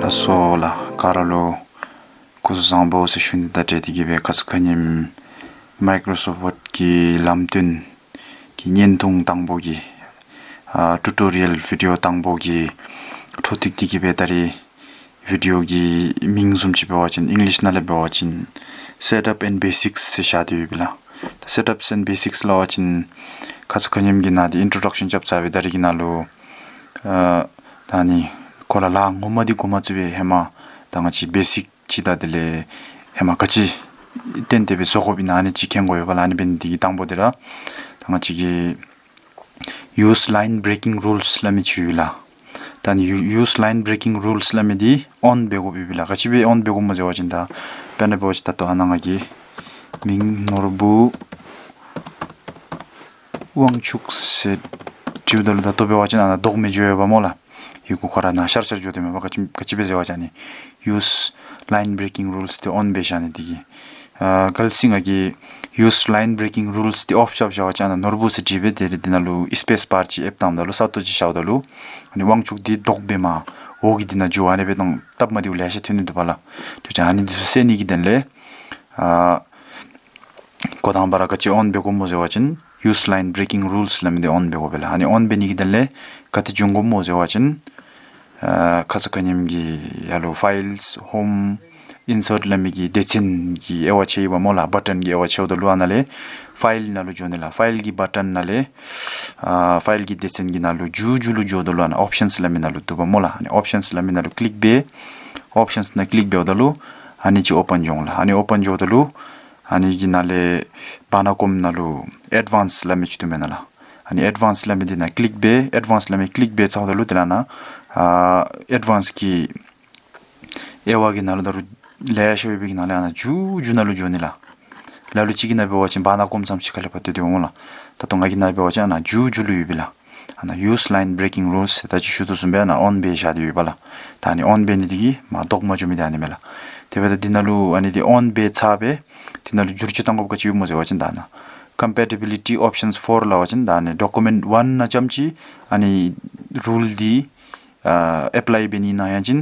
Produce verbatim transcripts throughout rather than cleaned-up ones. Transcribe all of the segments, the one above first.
སོ་ལགས། ག་ར་ལུ་སྐུ་གཟུགས་བཟང་པོ་ཟེར་ཞུ་ནི་དང་འབྲེལ་ཏེ་གིས་སྦེ་ཁ་ཙ་ཁ་ཉིནམ་Microsoft Word གི་ལམ་སྟོན་གྱི་བརྙན་ཐུང་དང་པོ་གི་ཨ་ཊུ་ཊོ་རི་ཡཱལ་བི་ཌི་ཡོ་དང་པོ་གི་འཕྲོ་མཐུད་དེ་གིས་སྦེ་ད་རིས་བི་ཌི་ཡོ་གི་མིང་བཟུམ་ཅིག་འབད་བ་ཅིན་ཨིང་ལིཤ་ནང་ལས་འབད་བ་ཅིན་Setup and Basics ཟེར་བཞག་སྟེ་ཡོད་པས་ལགས། ད་Setups and Basics སླབ་པ་ཅིན་ཁ་ཙ་ཁ་ཉིནམ་གྱི་ནང་འདི་ཨིན་ཊྲོ་ཌག་ཤཱན་རྐྱབ་ཚར་བའི་ད་རིས་ཀྱི་ནང་ལུ་ཨ་ད་ནི་ཁོ་ལས་ལཱ་ངོ་མ་འདི་འགོ་མ་བཙུགས་པའི་ཧེ་མ་ད་ང་བཅས་བེ་སིཀ་ཅིག་དང་དེ་ལས་ཧེ་མ་ག་ཅི་བརྟེན་ཏེ་སྦེ་བཟོ་དགོཔ་ཨིན་ན་ཨ་ནི་ཅིག་མཁྱེན་དགོ་པས་ལགས། ཨ་ནི་འབད་ནི་འདི་གིས་དང་པོ་འདི་ར་ད་ང་བཅས་ཀྱིས་Use Line Breaking Rules སླབ་མི་ཅིག་ཡོད་ལགས། ད་ནི་Use Line Breaking Rules སླབ་མི་འདི་ཨོན་འབད་དགོཔ་ཡོད་པས་ལགས། ག་ཅི་སྦེ་ཨོན་འབད་དགོཔ་སྨོ་ཟེར་བ་ཅིན་ད་དཔེར་ན་འབད་བ་ཅིན་ད་ལྟོ་ཨ་ནཱ་ང་གིས་མིང་ནོར་བུ་དབང་ཕྱུག་ཟེར་བྲིཝ་ད་ལུ་ད་ལྟོ་འབད་བ་ཅིན་ཨ་ནཱ་ལྡོག་མི་འགྱོ་བས་སྨོ་ལགས། ཡི་གུ་ཁོ་ར་ནཱ་ཤར་ཤར་འགྱོ་དོ་མས་པ། ག་ཅི་ག་ཅི་སྦེ་ཟེར་བ་ཅིན་ཨ་ནི་Use Line Breaking Rules འདི་ཨོན་འབད་བཞག་ནི་འདི་གིས། ཨ་གལ་སྲིད་ང་གིས་Use Line Breaking Rules འདི་ཨོཕ་རྐྱབ་བཞག་པ་ཅིན་ཨ་ནཱ་ནོར་བུ་ཟེར་བྲིས་སྦེ་དེ་རེ་འདི་ནང་ལུ་སི་པེསི་བར་ཅིག་ཨེབ་བཏངམ་ད་ལུ་ས་སྟོང་ཅིག་ཤརཝ་ད་ལུ་ཨ་ནི་དབང་ཕྱུག་འདི་ལྡོག་སྦེ་མར་འོག་གི་འདི་ནང་འགྱོ། ཨ་ནི་སྦེ་དང་སྟབས་མ་བདེཝ་ལེ་ཤ་ཐོན་ནི་འདུག་པ་ལགས། དེ་འབད་ཨ་ནི་འདི་ཚུ་སེལ་ནི་གི་དོན་ལས་ཨ་འགོ་དང་པ་ར་ག་ཅི་ཨོན་འབད་དགོཔ་སྨོ་ཟེར་བ་ཅིན་Use Line Breaking Rules སླབ་མི་འདི་ཨོན་འབད་དགོ་པས་ལགས། ཨ་ནི་ཨོན་འབད་ནི་གི་དོན་ལས་ག་ཏེ་འབྱུང་དགོཔ་སྨོ་ཟེར་བ་ཅིན་ཨ་ཁ་ཙ་ཁ་ཉིནམ་གྱི་ཡར་ལུ་Files, Home, Insert སླབ་མི་གི་སྡེ་ཚན་གྱི་དབྱེ་བ་ཕྱེ་ཡི་པ་སྨོ་ལགས། བ་ཊོན་གྱི་དབྱེ་བ་ཕྱེཝ་ད་ལུ་ཨ་ནཱ་ལས་File ནང་ལུ་འགྱོ་ནི་ལགས། File གི་བ་ཊོན་ནང་ལས་ཨ་File གི་སྡེ་ཚན་གྱི་ནང་ལུ་མཇུག་མཇུག་ལུ་འགྱོཝ་ད་ལུ་ཨ་ནཱ་Options སླབ་མི་ནང་ལུ་འདུག་པ་སྨོ་ལགས། ཨ་ནི་Options སླབ་མི་ནང་ལུ་ཀི་ལིཀ་འབད། Options ནང་ཀི་ལིཀ་འབདཝ་ད་ལུ་ཨ་ནི་ཅིག་ཨོ་པཱན་འགྱོ་འོང་ལགས། ཨ་ནི་ཨོ་པཱན་འགྱོཝ་ད་ལུ་ཨ་ནི་གི་ནང་ལས་བར་ན་ཀོམ་ནང་ལུ་Advanced སླབ་མི་ཅིག་འདུག་མེན་ན་ལགས། ཨ་ནི་Advanced སླབ་མི་འདི་ནང་ཀི་ལིཀ་འབད། Advanced སླབ་མི་ཀི་ལིཀ་འབད་ཚརཝ་ད་ལུ་དེ་ལས་ཨ་ནཱ་ཨ་Advanced གི་དབྱེ་བ་གི་ནང་ལུ་ད་རུང་ལེ་ཤ་ཡོད་པའི་གི་ནང་ལས་ཨ་ནཱ་མཇུག་མཇུག་ནང་ལུ་འགྱོ་ནི་ལགས། ལ་ལུ་ཅིག་གི་ནང་འབད་བ་ཅིན་བར་ན་ཀོམ་ཙམ་ཅིག་ཁ་ལས་ཕར་སྡོད་དེ་འོང་ལགས། ད་ལྟོ་ང་གི་ནང་འབད་བ་ཅིན་ཨ་ནཱ་མཇུག་མཇུག་ལུ་ཡོད་པས་ལགས། ཨ་ནཱ་Use Line Breaking Rules ཟེར་ད་ཅི་ཞུ་དོ་བཟུམ་སྦེ་ཨ་ནཱ་ཨོན་འབད་བཞག་སྟེ་ཡོད་པས་ལགས། ད་ཨ་ནི་ཨོན་འབད་ནི་འདི་གིས་མར་ལྡོག་མ་འགྱོ་མི་འདི་ཨ་ནི་མས་ལགས། དེ་འབདཝ་ད་འདི་ནང་ལུ་ཨ་ནི་འདི་ཨོན་འབད་ཚར་སྦེ་འདི་ནང་ལུ་བསྒྱུར་བཅོས་གཏང་དགོཔ་ག་ཅི་ཡོདཔ་སྨོ་ཟེར་བ་ཅིན་ད་ཨ་ནཱ་Compatibility Options for སླབ་པ་ཅིན་ད་ཨ་ནི་Document one ནང་ཙམ་ཅིག་ཨ་ནི་རུལ་འདི་ཨ་ཨེཔ་ལའི་འབད་ནི་ཨིན་ན་ཡང་ཅིན་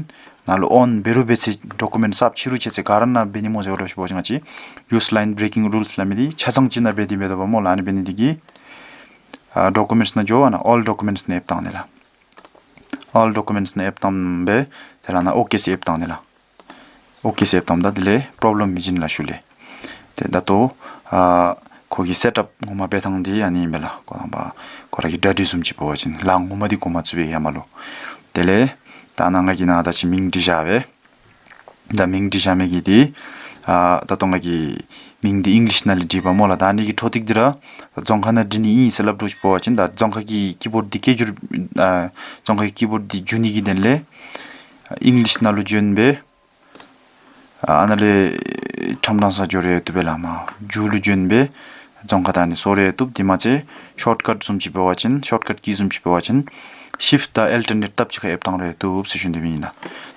ནཱ་ལུ་ཨོན་འབད་རུང་འབད་ཚེ་ཌོ་ཀུ་མེནཊ་གསརཔ་ཕྱི་རུ་ཆད་ཚེ་ག་ར་ནང་འབད་ནི་སྨོ་ཟེར་བ་ཅིན་ང་བཅས་Use Line Breaking Rules སླབ་མི་འདི་ཆ་ཚང་ཅིག་ནང་འབད་དེ་མེད་དོ་བ་སྨོ་ལགས། ཨ་ནི་འབད་ནི་འདི་གིས་ཨ་ཌོ་ཀུ་མེནཊསི་ནང་འགྱོ་ཨ་ནཱ་All Documents ནང་ཨེབ་བཏང་ནི་ལགས། All Documents ནང་ཨེབ་བཏང་སྦེ་དེ་ལས་ཨ་ནཱ་ཨོ་ཀེ་ཟེར་ཨེབ་བཏང་ནི་ལགས། ཨོ་ཀེ་ཟེར་ཨེབ་བཏངམ་ད་དེ་ལས་པོརོབ་ལེམ་མི་བྱིན་ལགས་ཤུལ་ལས། ཏེ་ད་ལྟོ་ཨ་ཁོ་གི་སེཊ་ཨཔ་ངོ་མ་འབད་ཐངས་འདི་ཨ་ནི་ཨིན་པས་ལགས། ཁོ་ར་ཁོ་ར་གི་གྲ་སྒྲིག་བཟུམ་ཅིག་འབད་བ་ཅིན་ལཱ་ངོ་མ་འདི་འགོ་མ་བཙུགས་པའི་ཧེ་མ་ལུ། དེ་ལས་ད་ཨ་ནཱ་ང་གིས་ནཱ་ད་ཅི་མིང་བྲིས་བཞག་པས། ད་མིང་བྲིས་བཞག་མི་གི་འདི་ཨ་ད་ལྟོ་ང་གིས་མིང་འདི་ཨིང་ལིཤ་ནང་ལས་བྲིས་པ་སྨོ་ལགས། ད་ཨ་ནི་གི་འཕྲོ་མཐུད་འདི་ར་ད་རྫོང་ཁ་ནང་བྲི་ནི་ཨིན་ཟེར་སླབ་དོ་ཅིག་འབད་བ་ཅིན་ད་རྫོང་ཁ་གི་ཀི་བོཌ་འདི་སྐད་སྒྱུར་ཨ་རྫོང་ཁ་གི་ཀི་བོཌ་འདི་བསྒྱུར་ནི་གི་དོན་ལས་ཨིང་ལིཤ་ནང་ལུ་བྱོན་སྦེ་ཨ་ནཱ་ལས་ཁྲམ་ཐང་ས་འགྱོ་རུང་བཏུབ་པས་ལགས། མར་མཇུག་ལུ་བྱོན་སྦེ་རྫོང་ཁ་ད་ཨ་ནི་སོར་རུང་བཏུབ། དེ་མ་ཚད་ཤོཊ་ཀཊ་བཟུམ་ཅིག་འབད་བ་ཅིན་ཤོཊ་ཀཊ་ཀི་བཟུམ་ཅིག་འབད་བ་ཅིན་ཤིཕཊ་དང་ཨལ་ཊར་ནེཊ་ཐབས་ཅིག་ཁར་ཨེབ་བཏང་རུང་བཏུབ་ཟེར་ཞུ་ནི་འདི་ཨིན་ལགས།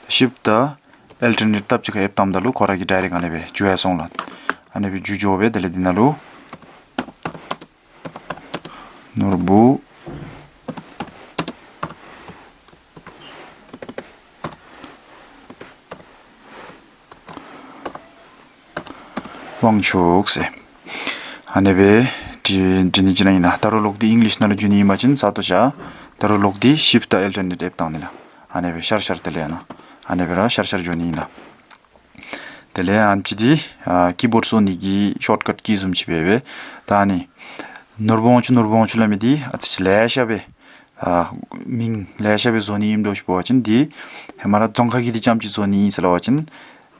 ཤིཕཊ་དང་ཨལ་ཊར་ནེཊ་ཐབས་ཅིག་ཁར་ཨེབ་བཏངམ་ད་ལུ་ཁོ་ར་གིས་ཌའི་རེཀཊ་ཨ་ནི་སྦེ་འགྱོ་ཡར་སོང་ལགས། ཨ་ནི་སྦེ་མཇུག་འགྱོ་སྦེ་དེ་ལས་འདི་ནང་ལུ་ནོར་བུ་དབང་ཕྱུག་ཟེར་ཨ་ནི་སྦེ་བྲི་བྲི་ནི་ཅིག་ནང་ཨིན་ལགས། ད་རུང་ལོག་སྟེ་ཨིང་ལིཤ་ནང་ལུ་བསྒྱུར་ནི་ཨིན་པ་ཅིན་ས་སྟོང་བཞག། ད་རུང་ལོག་སྟེ་ཤིཕཊ་དང་ཨལ་ཊར་ནེཊ་ཨེབ་བཏང་ནི་ལགས། ཨ་ནི་སྦེ་ཤར་ཤར་དེ་ལས་ཨ་ནཱ་ཨ་ནི་སྦེ་ར་ཤར་ཤར་འགྱོ་ནི་ཨིན་ལགས། དེ་ལས་ཨ་ནེམ་ཅིག་འདི་ཨ་ཀི་བོཌ་སོར་ནི་གི་ཤོཊ་ཀཊ་ཀི་བཟུམ་ཅིག་འབད་སྦེ་ད་ཨ་ནི་ནོར་བུ་དབང་ཕྱུག་ནོར་བུ་དབང་ཕྱུག་སླབ་མི་འདི་ཨ་ཙི་ཅིག་ལེ་ཤ་སྦེ་ཨ་མིང་ལེ་ཤ་སྦེ་བཟོ་ནི་ཨིནམ་འདྲཝ་ཅིག་འབད་བ་ཅིན་འདི་ཧེ་མ་ར་རྫོང་ཁ་གི་འདི་ཙམ་ཅིག་བཟོ་ནི་ཨིན་ཟེར་སླབ་པ་ཅིན་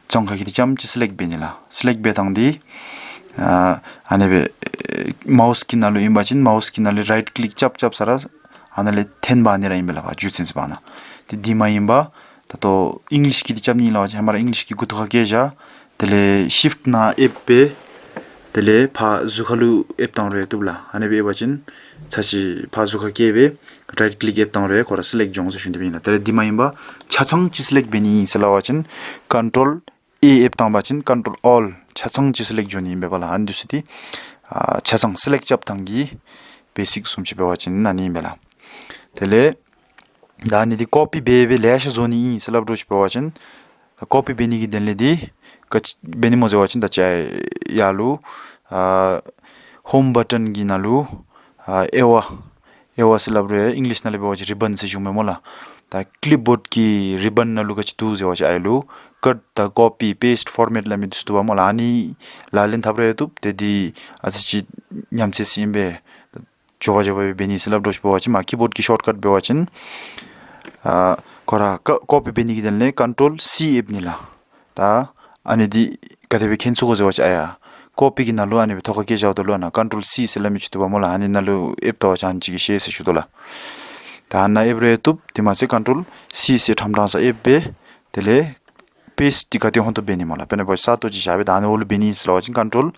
རྫོང་ཁ་གི་འདི་ཙམ་ཅིག་སི་ལེཀཊ་འབད་ནི་ལགས། སི་ལེཀཊ་འབད་ཐངས་འདི་ཨ་ཨ་ནི་སྦེ་མའུསི་ཀི་ནང་ལུ་ཨིན་པ་ཅིན་མའུསི་ཀི་ནང་ལས་རའིཊ་ཀི་ལིཀ་རྐྱབ་རྐྱབ་ས་ར་ཨ་ནཱ་ལས་འཐེན་འབག་ནི་ར་ཨིན་པས་ལགས། ཕར་མཇུག་ཚུན་ཚོད་ཕར་ཨ་ནཱ་འདི་འདི་མ་ཡིན་པར་ད་ལྟོ་ཨིང་ལིཤ་གི་འདི་རྐྱབ་ནི་ལགས། ཧེ་མ་ར་ཨིང་ལིཤ་གི་མགུ་ཏོ་ཁར་བཀལ་བཞག། དེ་ལས་ཤིཕཊ་ནང་ཨེབ་སྦེ་དེ་ལས་ཕར་ཟུར་ཁ་ལུ་ཨེབ་བཏང་རུང་བཏུབ་ལགས། ཨ་ནི་སྦེ་ཨེབ་པ་ཅིན་ཚར་ཅིག་ཕར་ཟུར་ཁར་བཀལ་སྦེ་རའིཊ་ཀི་ལིཀ་ཨེབ་བཏང་རུང་ཁོ་ར་སི་ལེཀཊ་འགྱོ་འོང་ཟེར་ཞུ་ནི་འདི་ཨིན་ལགས། དེ་ལས་འདི་མ་ཡིན་པར་ཆ་ཚང་ཅིག་སི་ལེཀཊ་འབད་ནི་ཨིན་ཟེར་སླབ་པ་ཅིན་ཀོན་ཊོལ་ཨེ་ཨེབ་བཏང་པ་ཅིན་ཀོན་ཊོལ་ཨོལ་ཆ་ཚང་ཅིག་སི་ལེཀཊ་འགྱོ་ནི་ཨིན་པས་ལགས། ཨ་ནི་འདི་ཚུ་འདི་ཨ་ཆ་ཚང་སི་ལེཀཊ་རྐྱབ་ཐངས་ཀྱི་བེ་སིཀ་བཟུམ་ཅིག་འབད་བ་ཅིན་ཨ་ནི་ཨིན་པས་ལགས། དེ་ལས་ ད་ཨ་ནི་འདི་ཀོ་པི་འབད་སྦེ་ལེ་ཤ་བཟོ་ནི་ཨིན་ཟེར་སླབ་དོ་ཅིག་འབད་བ་ཅིན། ད་ཀོ་པི་འབད་ནི་གི་དོན་ལས་འདི་ག་ཅི་འབད་ནི་སྨོ་ཟེར་བ་ཅིན་ད་ཅི་ཡར་ལུ་ཨ་ཧོམ་བ་ཊོན་གྱི་ནང་ལུ་ཨ་ཨེ་ཝ་ཨེ་ཝ་ཟེར་སླབ་རུང་ཨིང་ལིཤ་ནང་ལས་འབད་བ་ཅིན་རི་བཱན་ཟེར་ཞུཝ་མས་སྨོ་ལགས། ད་ཀི་ལིབ་བོཌ་ཀྱི་རི་བཱན་ནང་ལུ་ག་ཅི་འདུག་ཟེར་བ་ཅིན་ཨ་ལུ་ཀཊ་དང་ཀོ་པི་པེསཊ་ཕོར་མེཊ་སླབ་མི་འདི་ཚུ་འདུག་པ་སྨོ་ལགས། ཨ་ནི་ལག་ལེན་འཐབ་རུང་ཡང་བཏུབ། ཏེ་འདི་ཨ་ཙི་ཅིག་ཉམས་ཚད་ཅིག་ཨིན་པས། མགྱོགས་པ་མགྱོགས་པ་སྦེ་འབད་ནི་ཟེར་སླབ་དོ་ཅིག་འབད་བ་ཅིན་མ་ཀི་བོཌ་ཀྱི་ཤོཊ་ཀཊ་འབད་བ་ཅིན་ཨ་ཁོ་ར་ཀ་ཀོ་པི་འབད་ནི་གི་དོན་ལས་ཀོན་ཊོལ་སི་ཨེབ་ནི་ལགས། ད་ཨ་ནི་འདི་ག་དེ་སྦེ་མཁྱེན་ཚུགས་ག་ཟེར་བ་ཅིན་ཨ་ཡར་ཀོ་པི་གི་ནང་ལུ་ཨ་ནི་སྦེ་ཐོག་ཁར་བཀལ་བཞགཔ་ད་ལུ་ཨ་ནཱ་ཀོན་ཊོལ་སི་ཟེར་སླབ་མི་ཅིག་འདུག་པ་སྨོ་ལགས། ཨ་ནི་ནང་ལུ་ཨེབ་བལྟ་བ་ཅིན་ཨ་ནི་ཅིག་གིས་ཤེས་ཟེར་ཞུ་དོ་ལགས། ད་ཨ་ནཱ་ཨེབ་རུང་ཡང་བཏུབ། དེ་མ་ཚད་ཀོན་ཊོལ་སི་ཟེར་ཁྲམ་ཁྲང་ས་ཨེབ་སྦེ་དེ་ལས་པེསཊ་འདི་ག་ཏེ་ཧོན་ཏོ་འབད་ནི་སྨོ་ལགས། དཔེར་ན་འབད་བ་ཅིན་ས་སྟོང་ཅིག་བཞག་སྦེ་ད་ཨ་ནི་འོག་ལུ་འབད་ནི་ཟེར་སླབ་པ་ཅིན་ཀོན་ཊོལ་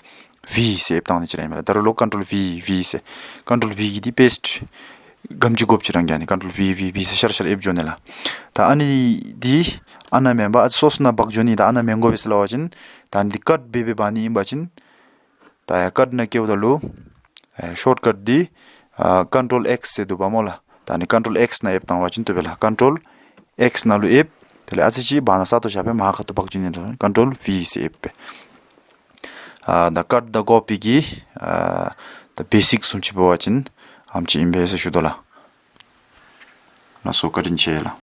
ཝི་ཟེར་ཨེབ་བཏང་ནི་ཅིག་ར་ཨིན་མས་ལགས། ད་རུང་ལོག་ཀོན་ཊོལ་ཝི་ཝི་ཟེར་ཀོན་ཊོལ་ཝི་གིས་འདི་པེསཊ་ག་དེམ་ཅིག་དགོཔ་ཅིག་ར་ཨིན་ན་ནི་ཀོན་ཊོལ་ཝི་ཝི་ཝི་ཟེར་ཤར་ཤར་ཨེབ་འགྱོ་ནི་ལགས། ད་ཨ་ནི་འདི་ཨ་ནཱ་མེན་པར་ཨ་ཙི་སོ་སོ་ནང་འབག་འགྱོ་ནི། ད་ཨ་ནཱ་མི་དགོ་པས་ཟེར་སླབ་པ་ཅིན་ད་ཨ་ནི་འདི་ཀཊ་འབད་སྦེ་འབག་ནི་ཨིན་པ་ཅིན་ད་ཡར་ཀཊ་ནང་བཀལཝ་ད་ལུ་ཨེ་ཤོཊ་ཀཊ་འདི་ཨ་ཀོན་ཊོལ་ཨེགསི་ཟེར་འདུག་པ་སྨོ་ལགས། ད་ཨ་ནི་ཀོན་ཊོལ་ཨེགསི་ནང་ཨེབ་བཏང་བ་ཅིན་བཏུབ་པས་ལགས། ཀོན་ཊོལ་ཨེགསི་ནང་ལུ་ཨེབ། དེ་ལས་ཨ་ཙི་ཅིག་འབག་ནཱ་ས་སྟོང་བཞག་སྦེ་མར་ཁ་ཐུག་འབག་འགྱོ་ནི་ལགས། ཀོན་ཊོལ་ཝི་ཟེར་ཨེབ་སྦེ། ཨ་ད་ཀཊ་དང་ཀོ་པི་གི་ཨ་ད་བེ་སིཀ་བཟུམ་ཅིག་འབད་བ་ཅིན་ཨ་ནེམ་ཅིག་ཨིན་པས་ཟེར་ཞུ་དོ་ལགས། ལགས་སོ། བཀའ་དྲིན་ཆེ་ལགས།